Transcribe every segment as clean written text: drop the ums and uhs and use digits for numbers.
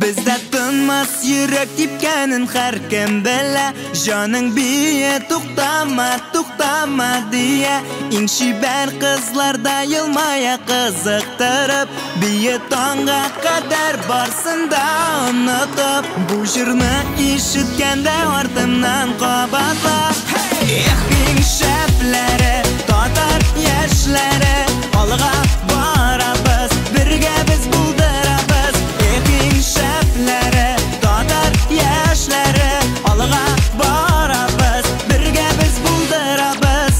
Бездә тынмас йөрәк типкәнен һәркем белә. Җаның бие, туктама, туктама дия. Иң чибәр кызлар да елмая кызыктырып. Бие таңга кадәр барсын да онытып. Бу җырны ишеткәндә артымнан кабатла. Эх, иң шәпләре, татар яшьләре, алга барабыз, бергә без булдырабыз. Эх, иң шәпләре, татар яшьләре, алга барабыз, бергә без булдырабыз.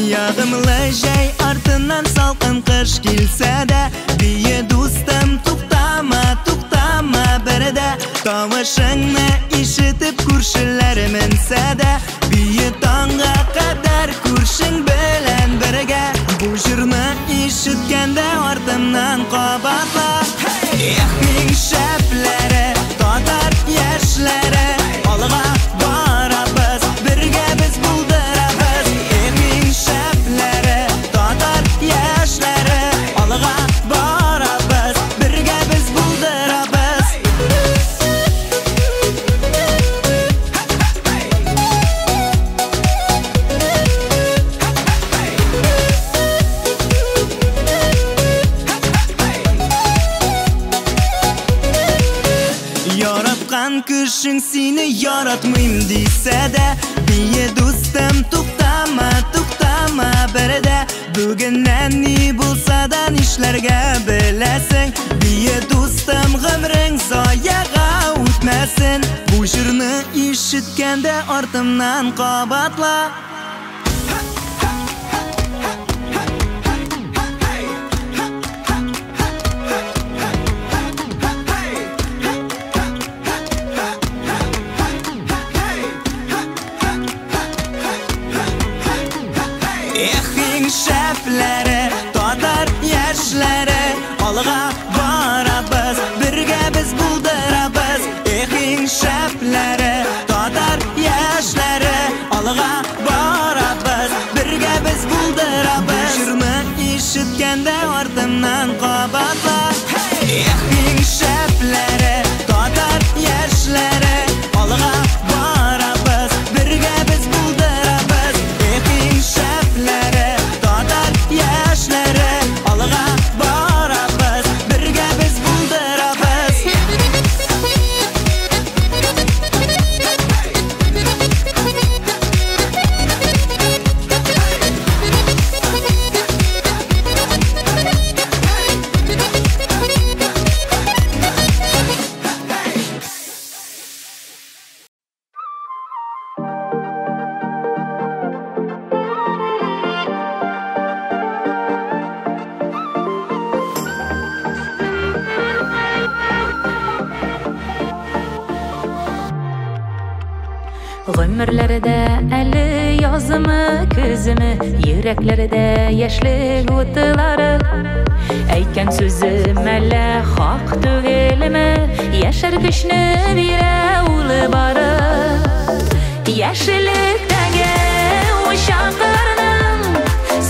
Ягымлы җәй артыннан салкын кыш килсә дә, бие дустым, туктама, туктама бер дә. Тавышыңны ишетеп күршеләр менсә дә, бие таңга кадәр күршең белән бергә. Бу җырны ишеткәндә артымнан кабатла. Эх, иң шәпләре, татар яшьләре, алга барабыз, бергә без булдырабыз. Эх, иң шәпләре, татар яшьләре, алга барабыз, бергә без булдырабыз. Яраткан кешең сине яратмыйм дисә дә, бие дустым, туктама, туктама бер дә. Бүгеннән ни булса да нишләргә беләсең, бие дустым, гомерең заяга үтмәсен. Бу җырны ишеткәндә артымнан кабатла. Эх, иң шәпләре, татар яшьләре, алга барабыз, бергә без булдырабыз. Эх, иң шәпләре, татар яшьләре, алга барабыз, бергә без булдырабыз. Бу җырны ишеткәндә артымнан кабатла. Эх, иң шәпләре, татар яшьләре, алга барабыз, бергә без булдырабыз. Эх, иң шәпләре, татар яшьләре, алга барабыз, бергә без булдырабыз. Гомерләрдә әле язымы, көземе, йөрәкләрдә яшьлек утлары. Әйткән сүзем әллә хак түгелме, яшәр көчне бирә ул бары. Яшьлектәге учакларның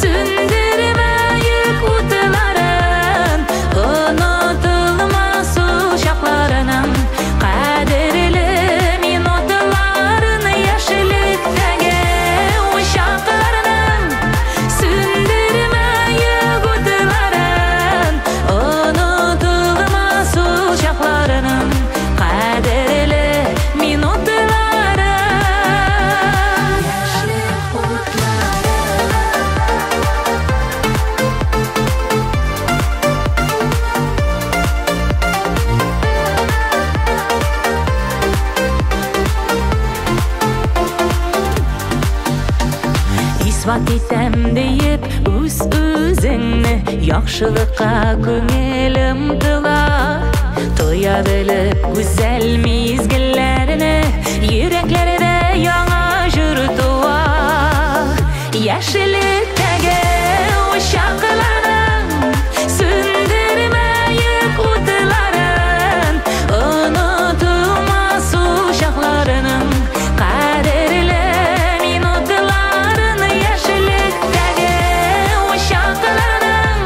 сүндермәек утларын, онытылмас учакларының кадерле минутларын. Яшьлектәге учакларның сүндермәек утларын, онытылмас учакларының кадерле минутларын. Яшьлек утлары. Исбат итәм диеп үз-үзеңне, яхшылыкка күңел омтыла. Тоя белеп гүзәл мизгелләрне, йөрәкләрдә яңа җыр туа. Яшьлектәге учакларның сүндермәек утларын, онытылмас ул чакларның кадерле минутларын. Яшьлектәге учакларның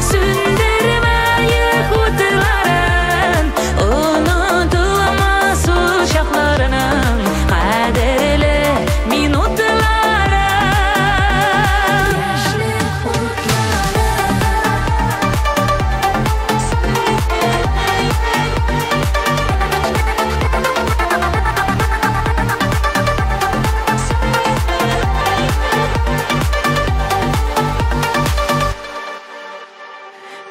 сүндермәек утларын, онытылмас ул чакларның кадерле минутларын. Яшьлек утлары.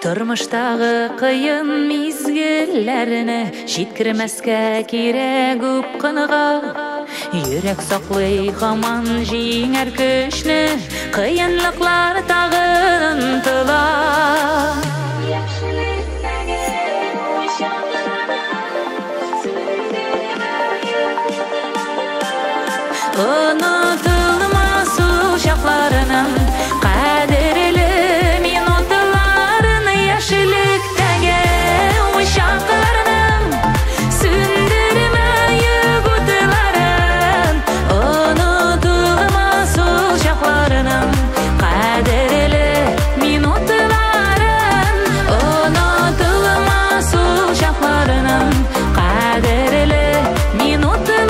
Тормыштагы кыен мизгелләрне җиткермәскә кирәк упкынга. Йөрәк саклый һаман җиңәр көчне, кыенлыклар тагын онытыла. Яшьлектәге учакларның сүндермәек утларын, онытылмас ул чакларның кадерле минутларын. Яшьлектәге учакларның сүндермәек утларын, онытылмас ул чакларның кадерле минутларын, онытылмас ул чакларның кадерле минутларын.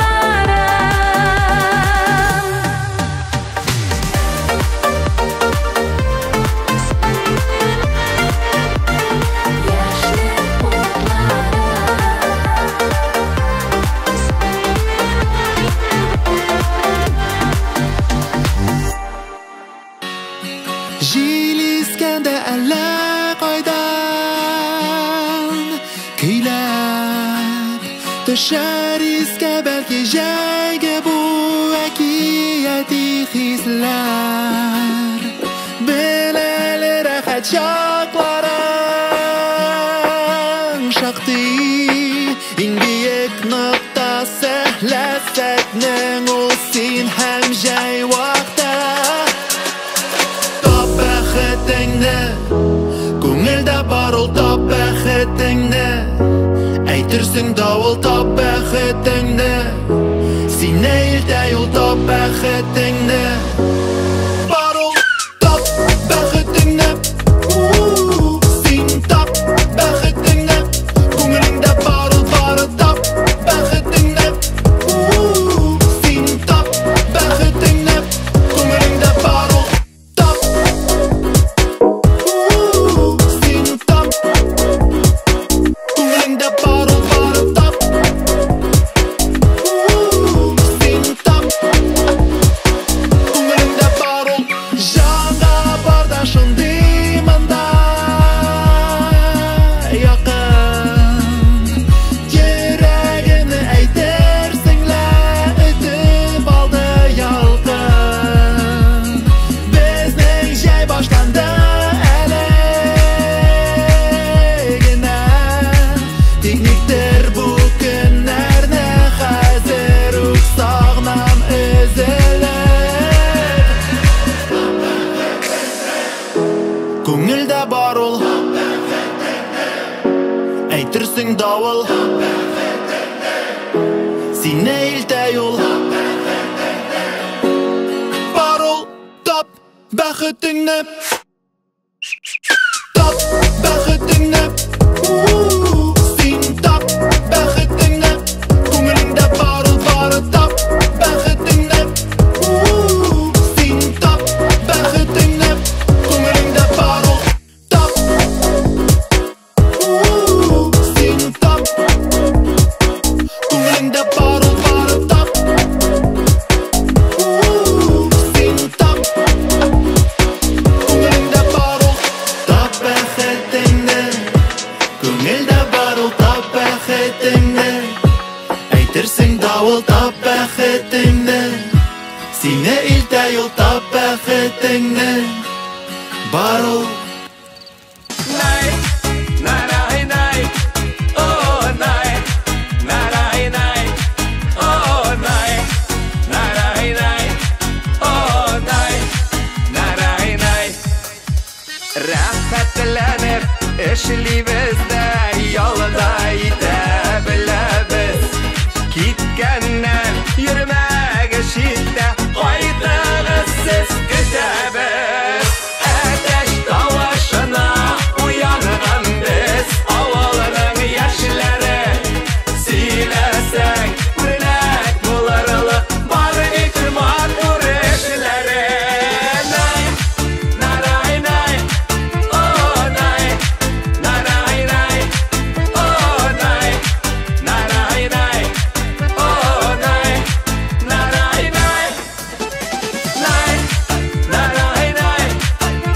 Яшьлек утлары. Җил искәндә әллә кайдан көйләп төшәр искә бәлки җәйге бу әкияти хисләр. Бел әле рәхәт чакларың шактый, иң биек ноктасы ләззәтнең ул син һәм җәй вакыты. Тап бәхетеңне, күңелдә бар ул, тап бәхетеңне. Әйтерсең давыл, тап бәхетеңне. Сине илтә юл, тап бәхетеңне. Бар ул, тап бәхетеңне. Син тап бәхетеңне. Күңелеңдә бар ул, бары тап бәхетеңне. Син тап бәхетеңне. Күңелеңдә бар ул, тап. Син тап. Күңелеңдә бар ул, бары тап. Син тап. Күңелеңдә бар ул. Җанга бар да шундый монда якын. Йөрәгемне әйтерсең лә өтеп алды ялкын. Безнең җәй башланды әле генә. Тик никтер бу көннәрне хәзер үк сагынам өзелеп. Күңелдә бар ул, әйтерсең давыл. Сине илтә юл. Бар ул, тап бәхетеңне. Тап бәхетеңне. Син тап бәхетеңне. Күңелеңдә бар ул, бары тап бәхетеңне. Син тап бәхетеңне. Күңелеңдә бар ул, тап. Син тап. Күңелеңдә бар ул, бары тап. Син тап. Күңелеңдә бар ул, тап бәхетеңне. Күңелдә бар ул, тап бәхетеңне. Әйтерсең давыл, тап бәхетеңне. Сине илтә юл, тап бәхетеңне. Бар ул. Най, най, най, най, о, най, най, най, най, о, най, най, най, най, о, най. Рәхәтләнеп эшлибез дә, ял да итә беләбез. Киткәннән йөрмәгез читтә, кайтыгыз сез, көтәбез. Әтәч тавышына уянган без, авылның яшьләре. Сөйләсәң, үрнәк булырлык бар бит матур эшләре. Най, нарай, най, о, най, нарай, най, о, най, нарай, най, о, най, нарай, най, най, нарай, най,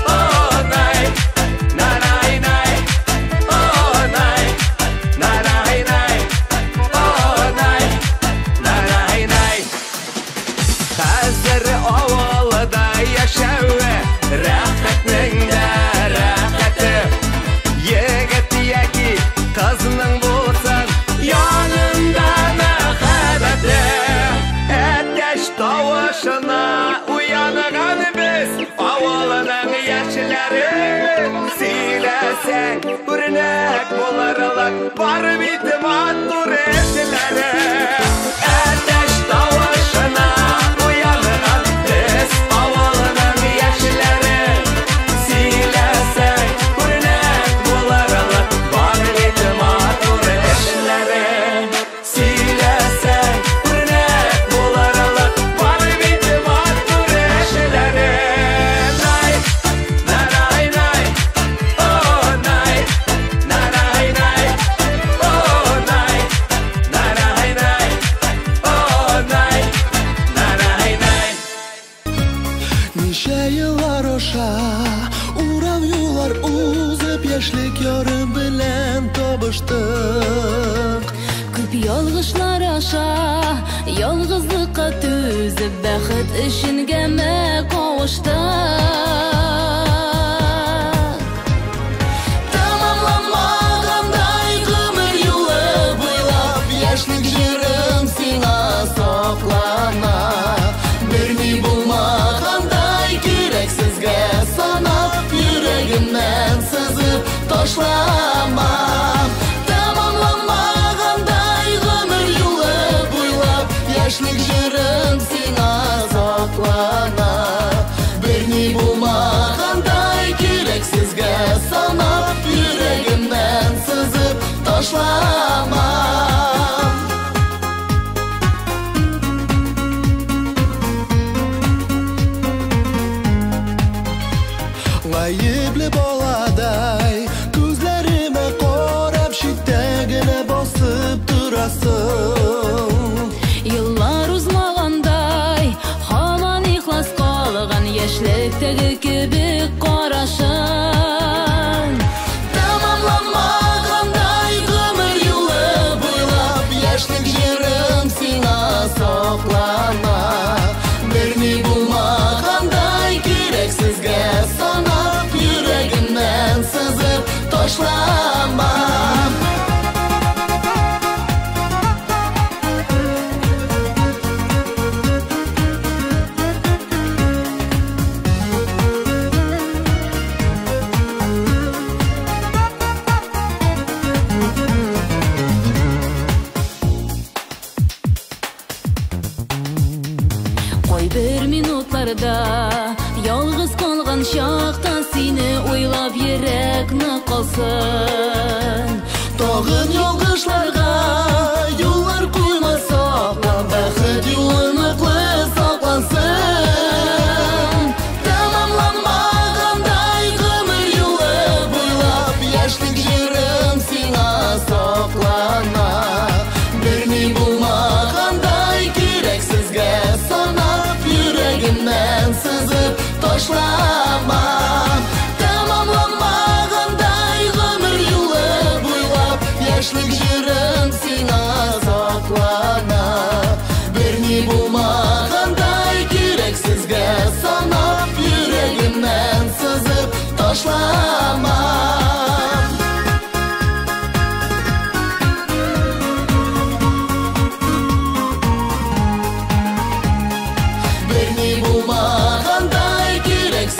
о, най, нарай, най, о, най, нарай, най, о, най, нарай, най. Хәзер авылда яшәве рәхәтнең дә рәхәте. Егет яки кызның булсын янында мәхәббәте. Әтәч тавышына уянган без, авылның яшьләре. Сөйләсәң, үрнәк булырлык бар бит матур эшләре. Әтәч тавышына уянган без, авылның яшьләре. Сөйләсәң, үрнәк булырлык бар бит матур эшләре. Сөйләсәң, үрнәк булырлык бар бит матур эшләре. Най, нарай, най, о, най, нарай, най, о, най, нарай, най, о, най, нарай, най. Ничә еллар аша урам юллар узып, яшьлек ярым белән табыштык. Күп ялгышлар аша, ялгызлыкка түзеп, бәхет өчен гәмә кавыштык. Тәмамланмагандай гомер юлы буйлап, яшьлек җырым сиңа саклана. Берни булмагандай кирәксезгә санап, йөрәгемнән сызып ташлама. Тәмамланмагандай гомер юлы буйлап, яшьлек җырым сиңа саклана. Берни булмагандай кирәксезгә санап, йөрәгемнән сызып ташлама. Гаепле баладай күзләремә карап, читтә генә басып торасың. Еллар узмагандай, һаман ихлас калган яшьлектәге кебек карашың. Тәмамланмагандай гомер юлы буйлап, яшьлек җырым сиңа саклана. Берни булмагандай кирәксезгә санап, йөрәгемнән сызып ташлама. Кайбер минутларда ялгыз калган чакта сине уйлап йөрәк нык калсын. Тагын ялгышларга юллар куйма, сакла, бәхет юлы ныклы саклансын. Тәмамланмагандай гомер юлы буйлап, яшьлек җырым сиңа саклана. Берни булмагандай кирәксезгә санап, йөрәгемнән сызып ташлама. Тәмамланмагандай гомер юлы буйлап, яшьлек җырым сиңа саклана. Берни булмагандай кирәксезгә санап, йөрәгемнән сызып ташлама. Берни булмагандай кирәксезгә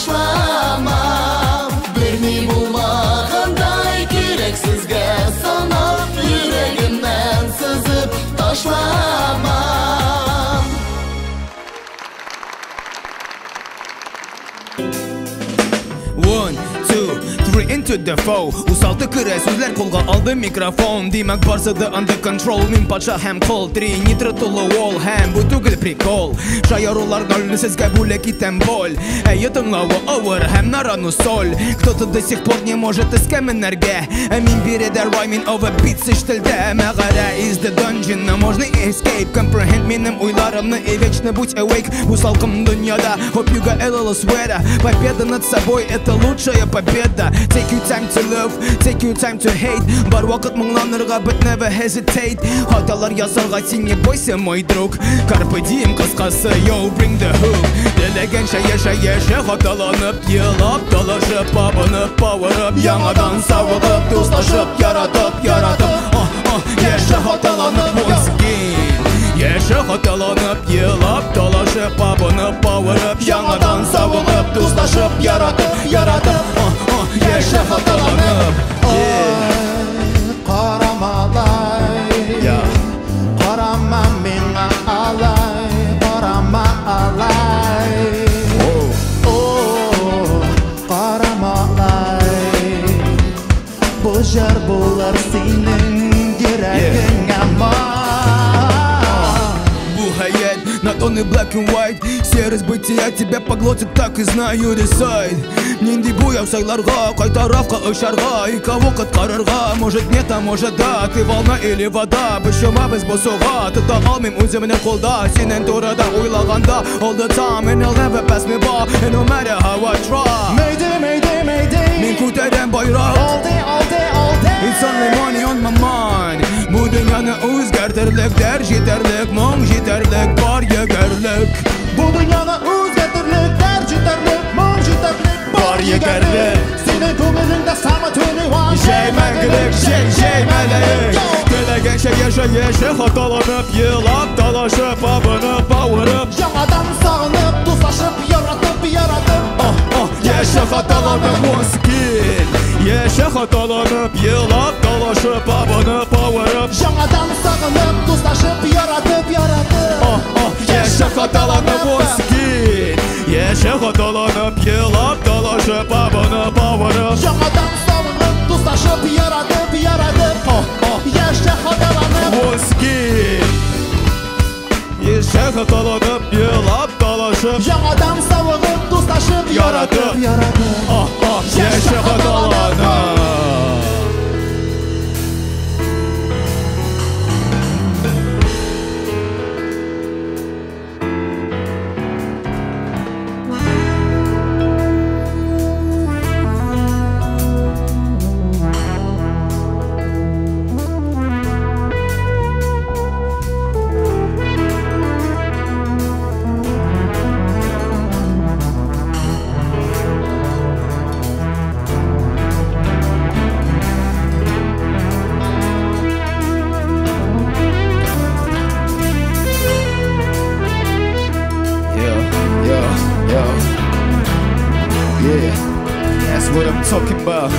ташламам. Берни булмагандай кирәксезгә санап, йөрәгемнән сызып ташламам. 1, 2, 3, into the four. Усалты керә сүзләр кулга алды микрофон. Димәк, барсы да under control. Мин патша һәм кол. Три нитро тулы wall. Һәм бу түгел прикол. Шаярулар нольне сезгә бүләк итәм боль. Әйе, тыңлавы авыр һәм нарану соль. Кто-то до сих пор не может искә менәргә. Ә мин биредә rhyming over beats ишетелде. Мәгарә is the dungeon, но можно escape. Comprehend минем уйларымны и вечно будь awake. Бу салкын дөньяда hope you got a little sweater. Победа над собой — это лучшая победа. Take your time to love, take your time to hate. Бар вакыт моңланырга, but never hesitate. Хаталар ясарга син не бойся, мой друг. Carpe diem кыскасы, yo, bring the hook. Теләгәнчә яшә, яшә, хаталанып, елап, талашып, абынып, авырып, яңадан савыгып, дуслашып, яратып, яратып, яшә хаталанып, once again. Яшә хаталанып, елап, талашып, абынып, авырып, яңадан савыгып, дуслашып, яратып, яратып, яшә хаталанып. Карамалай, карама миңа алай, карама алай. О, карамалай, бу җыр булыр синең йөрәгеңә май. Бу хәят not only black and white. Серость бытия тебя поглотит, так и знаю, decide. Нинди буяу сайларга, кай тарафка очарга, и кого коткарырга. Может нет, а может да, ты волна или вода. Борчылмабыз бу суга, тота алмыйм үземне кулда. Синең турыда уйлаганда all the time, and you'll never pass me by, and no matter how I try. Mayday, mayday, mayday. Мин күтәрәм байрак. All day, all day, all day. It's only money on my mind. Бу дөньяны үзгәртерлек, дәр җитәрлек, моң җитәрлек, бар егәрлек. Бу дөньяны үзгәртерлек, дәр җитәрлек, моң җитәрлек, бар егәрлек. Синең күңелеңдә Summer 21. Җәй мәңгелек, җәй, җәй мәләк. Теләгәнчә яшә, яшә, хаталанып, елап, талашып, абынып, авырып, Яңадан сагынып, дуслашып, яратып, яратып, яшә хаталанып, once again. Яшә хаталанып, елап, талашып, абынып, авырып, Яңадан сагынып, дуслашып, яратып, яратып, яшә хаталанып, once again. Яшә хаталанып, елап, талашып, абынып, авырып, Яңадан сагынып, дуслашып, яратып, яратып, яшә хаталанып, once again. Яшә хаталанып, елап, талашып, Яңадан савыгып, дуслашып, яратып, яратып, яшә хаталанып. Yeah, that's what I'm talking about.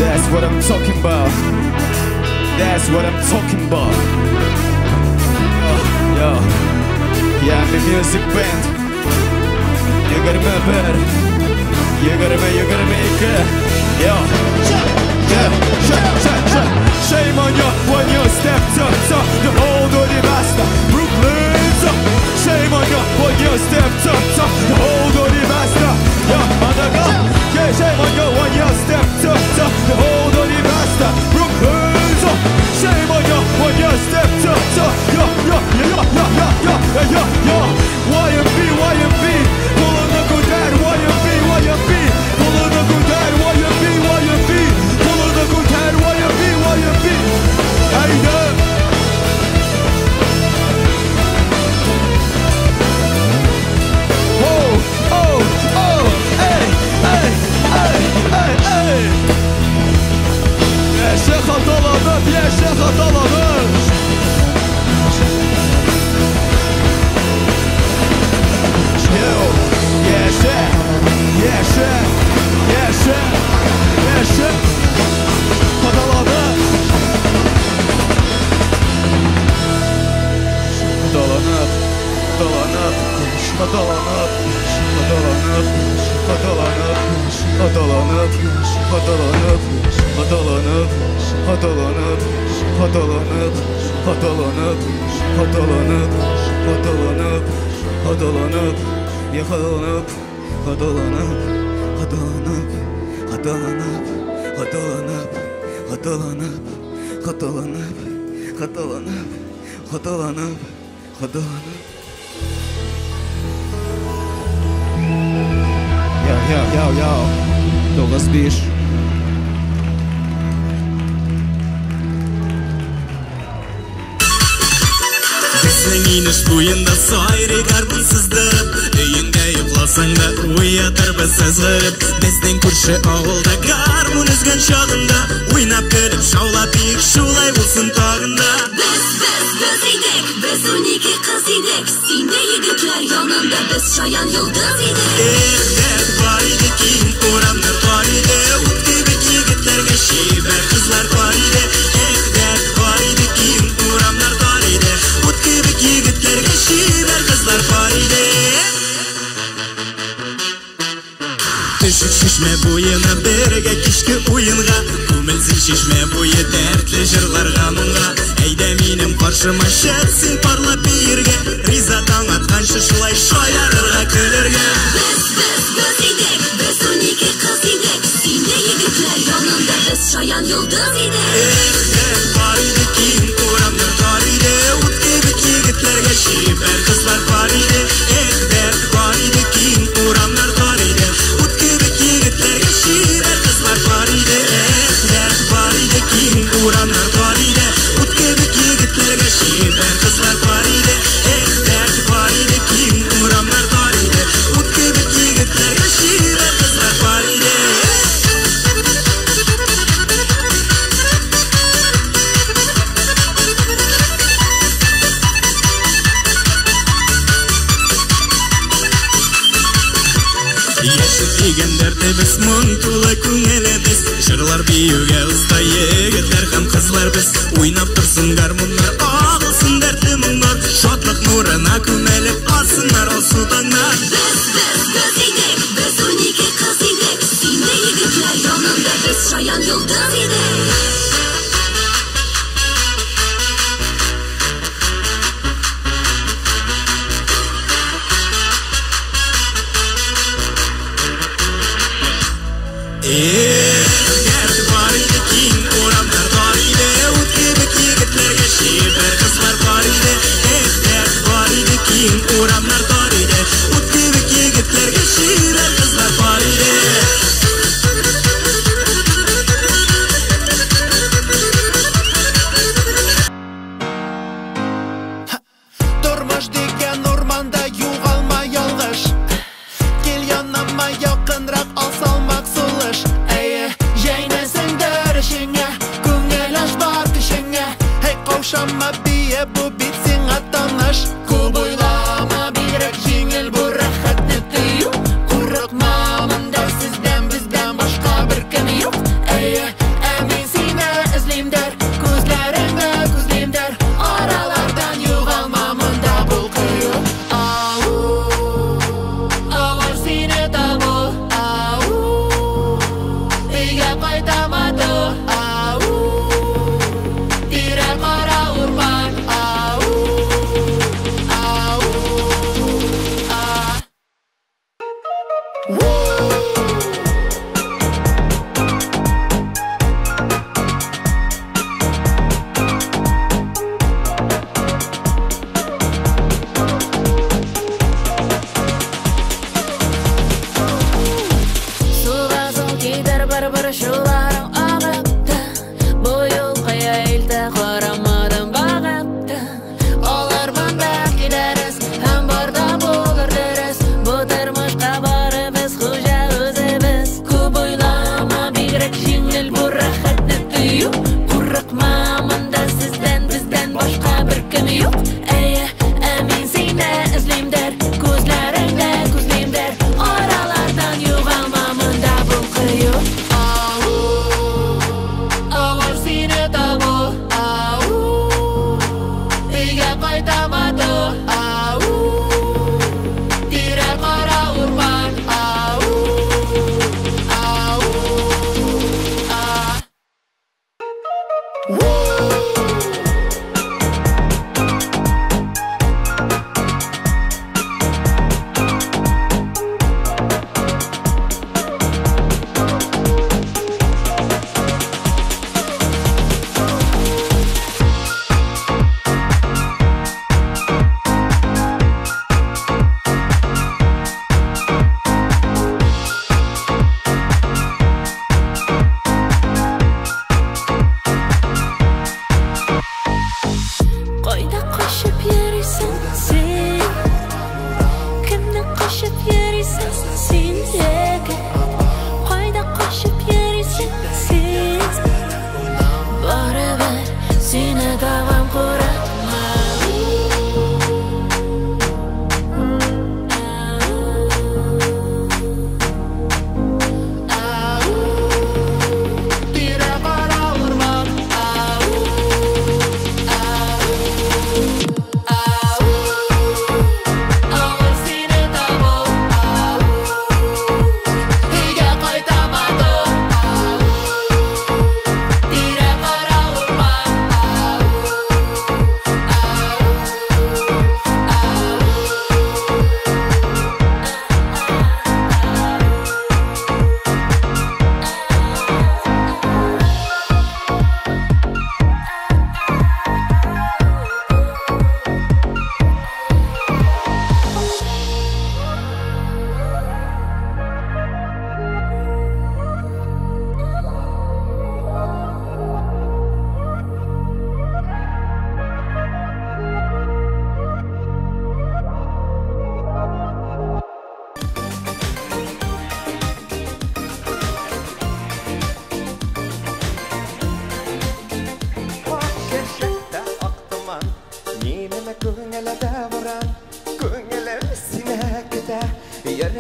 That's what I'm talking about. That's what I'm talking about. Yo, yeah, I'm a music band. 21, 20, 22. Yo, yeah, shame on you when you step to the old dirty master, Brooklyn. Shame on you when you step to the old dirty master. Yeah, on the go. Yeah, shame on you when you step to the old dirty master, Brooklyn. Shame on you when you step to yo, yo, yo, yo, yo, yo, yo, yo. YMB, YMB, pulling the good YMB, YMB, pulling the good YMB, YMB, pulling the good YMB, YMB. Hey, yeah. Oh, oh, oh, hey, hey, hey, hey, hey. Яшә хаталанып, яшә хаталанып. Yo, яшә. Хаталанып, хаталанып, хаталанып, хаталанып, хаталанып, хаталанып, хаталанып, хаталанып, хаталанып, хаталанып, хаталанып, хаталанып, я хаталанып, хаталанып, хаталанып, хаталанып, хаталанып, хаталанып, хаталанып, хаталанып, хаталанып, хаталанып. Yo, yo, yo, 95. Безнең инеш буенда сайрый гармун сыздырып, өеңдә йокласаң да уятырбыз сызгырып. Безнең күрше авылда гармун өзгән чагында, уйнап көлеп шаулап биек шулай булсын тагын да. Без, без, без идек, без 12 кыз идек, син дә егетләр янында без шаян йолдыз идек. Эх, дәрт бар иде, киң урамнар тар иде, ут кебек егетләргә чибәр кызлар бар иде. Эх, дәрт бар иде, киң урамнар тар иде, ут кебек егетләргә чибәр кызлар бар иде. Төшек чишмә буена бергә кичке уенга, күмелсен чишмә буе дәртле җырларга моңга. Әйдә минем каршыма чык син парлап биергә, риза таң атканчы шулай шаярырга, көлергә. Без, без, без идек, без 12 кыз идек, син дә егетләр янында без шаян йолдыз идек. Эх, дәрт бар иде, киң урамнар тар иде, ут кебек егетләргә чибәр кызлар бар иде. Эх, дәрт бар иде, киң урамнар тар иде, ут кебек егетләргә чибәр кызлар бар иде. Эх, дәрт бар иде, киң урамнар тар иде, ут кебек егетләргә чибәр кызлар бар иде. Эх, дәрт бар иде, киң урамнар тар иде, ут кебек егетләргә чибәр кызлар бар иде. Яшел дигән дәртебез, моң тулы күңелебез, җырлар биюгә оста егетләр һәм кызлар без. Уйнап торсын гармуннар, агылсын дәртле моңнар, шатлык нурына күмелеп атсыннар алсу таңнар. Без, без, без идек, без 12 кыз идек, син дә егетләр янында без шаян йолдыз идек. Эх, дәрт бар иде, киң урамнар тар иде, ут кебек егетләргә чибәр кызлар бар иде. Эх, дәрт бар иде, киң урамнар тар иде, ут кебек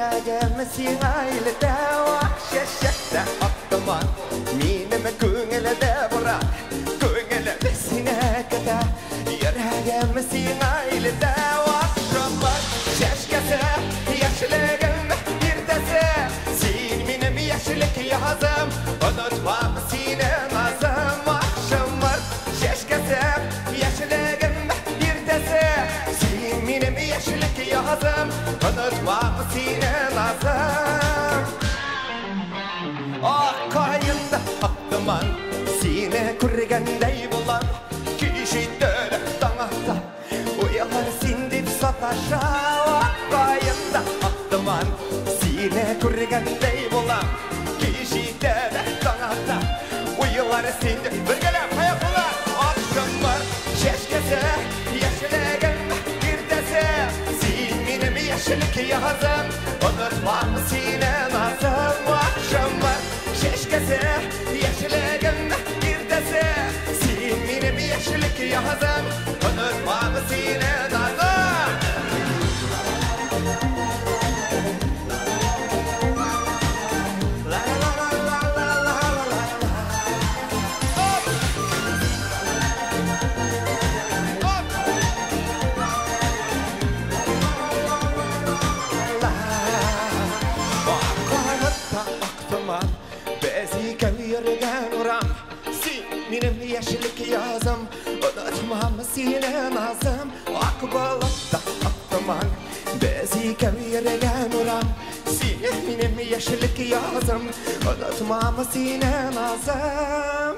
Йөрәгем сиңа илтә, ак чәчәктә ак томан. Минем күңелдә буран, күңелем сине көтә. Йөрәгем сиңа илтә, ак шомырт чәчкәсе, яшьлегем иртәсе. Син минем яшьлек язым, онытмам сине назым. Ак шомырт чәчкәсе, яшьлегем иртәсе. Син минем яшьлек язым, онытмам сине назым. Ак каенда ак томан, сине күргәндәй булам. Кич җитте, таң ата, уйлар син дип саташа. Ак каенда ак томан, сине күргәндәй булам. Кич җитте, таң ата, уйлар син дип. Бергәләп аяклар. Ак шомырт чәчкәсе, яшьлегем иртәсе. Син минем яшьлек язым, онытмам сине назым. Ак шомырт чәчкәсе, яшьлегем иртәсе. Син минем яшьлек язым, онытмам сине назым. La la la la la la la la. Оп! Оп! Ак карта ак томан, без икәү йөргән урам. Син минем яшьлек язым, онытмам сине назым. Ак болытта ак томан, без икәү йөргән урам. Син минем яшьлек язым, онытмам сине назым.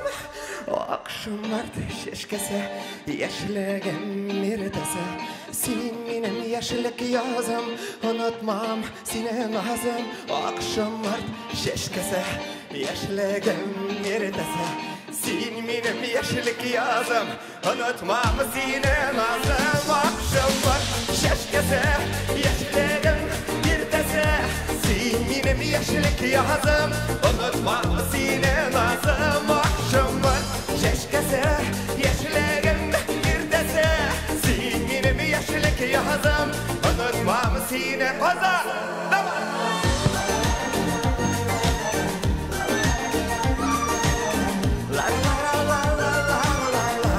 Ак шомырт чәчкәсе, яшьлегем иртәсе. Син минем яшьлек язым, онытмам сине назым. Ак шомырт чәчкәсе, яшьлегем иртәсе. Син минем яшьлек язым, онытмам сине назым. Ак шомырт чәчкәсе, яшьлегем иртәсе. Син минем яшьлек язым, онытмам сине назым. Ак шомырт чәчкәсе, яшьлегем иртәсе. Син минем яшьлек язым, онытмам сине. Казан! Давай! La la la la la la la.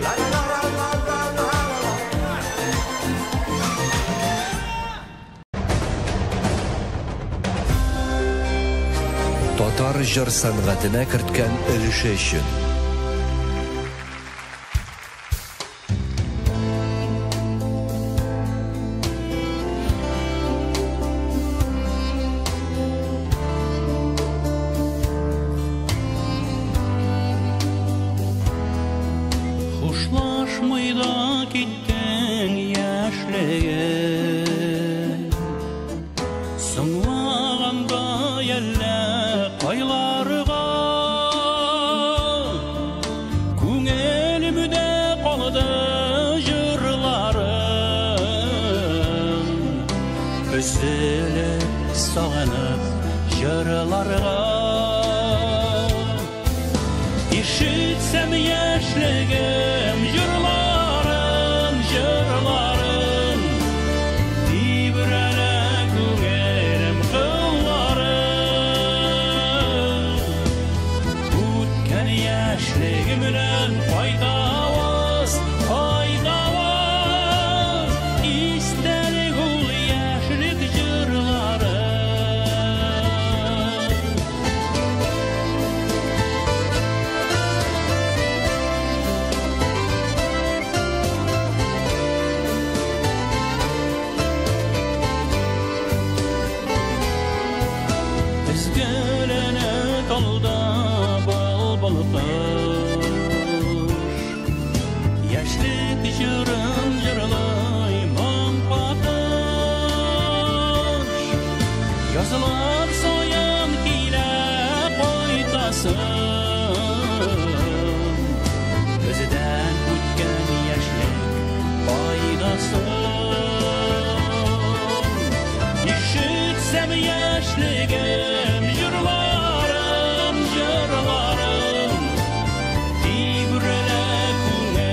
La la la la la la la. Татар җыр сәнгатенә керткән өлеше өчен. Хушлашмый да киттең яшьлегем, соңлаганда әллә кайларга. Күңелемдә калды җырларың, өзелеп сагынып җырларга. Ишетсәм яшьлегем җырларын, җырларын, тибрәлә күңелем кылларын. Үткән яшьлегемнән кайтаваз, кайтаваз, истәлек ул яшьлек җырлары. Өзгәләнә талда былбыл кош, яшьлек җырын җырлый моң катыш. Язлар саен килә кайтасың, бездән үткән яшьлек кайдасың. Ишетсәм яшьлегем җырларын, җырларын, тибрәлә күңелем.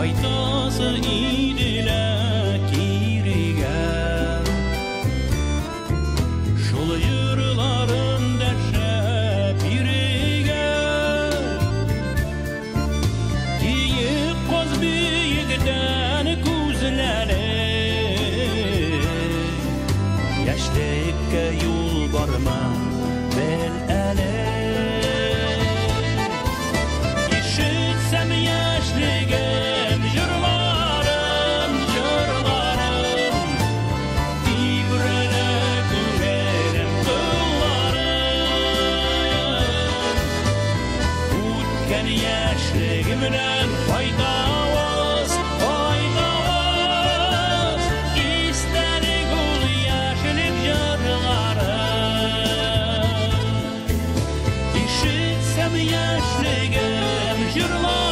Кайтасы иде лә кирегә. Шул җырларым дәшә бирегә. Киек каз биегдән күзләнеп, яшьлеккә юл барма, бел әле. Ишетсәм яшьлегем җырларын, җырларын, тибрәнә күңелем кылларын. Үткән яшьлегемнән кайтаваз, кайтаваз, истәлек ул яшьлек җырлары. Ишетсәм яшьлегем җырларын.